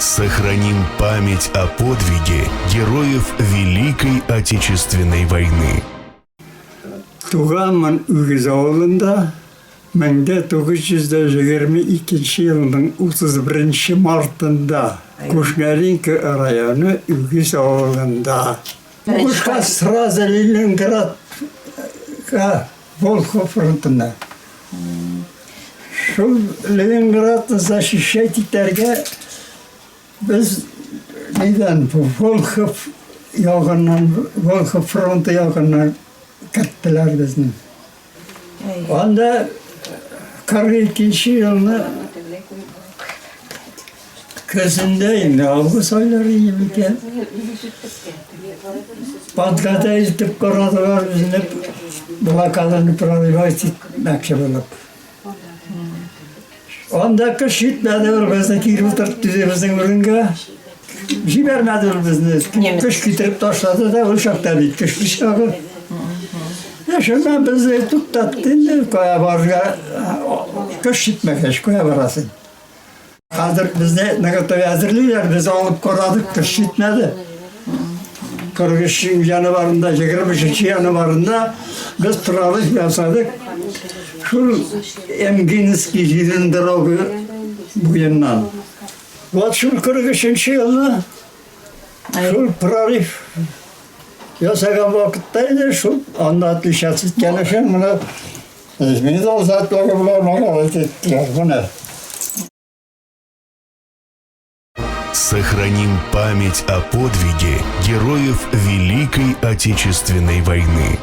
Сохраним память о подвиге героев Великой Отечественной войны. Туганмын Үгез авылында 1922 елның 31 мартында Кушнаренко районы Үгез авылында. Сугышка сразу Ленинградка Волхов фронтына. Шул Ленинградны защищать итәргә без нидән Волхов ягыннан, Волхов фронты ягыннан керттеләр безне. Анда 42 елны көзендә инде август айлары иде микән? Блокада илтеп карадылар безне, блокаданы прорывать итмәкче булып. Анда көч җитмәде, ул безне кире утыртты үзебезнең урынга. Җибәрмәде ул безне. Көч китереп ташлады да, ул чакта бит көчле чагы. Ә шуннан безне туктатты инде, кая барырга көч җитмәгәч, кая барасың? Хәзер безне наготове әзерлиләр, без алып карадык, көч җитмәде. 43 январында, 23 январында без прорыв ясадык. Шул Эмгинский җирен дорога буеннан. Вот шул 43 елны шул прорыв ясаган вакытта инде шул анда отличаться иткән өчен менә медаль затлары белән наградить иттеләр. Менә. Сохраним память о подвиге героев Великой Отечественной войны.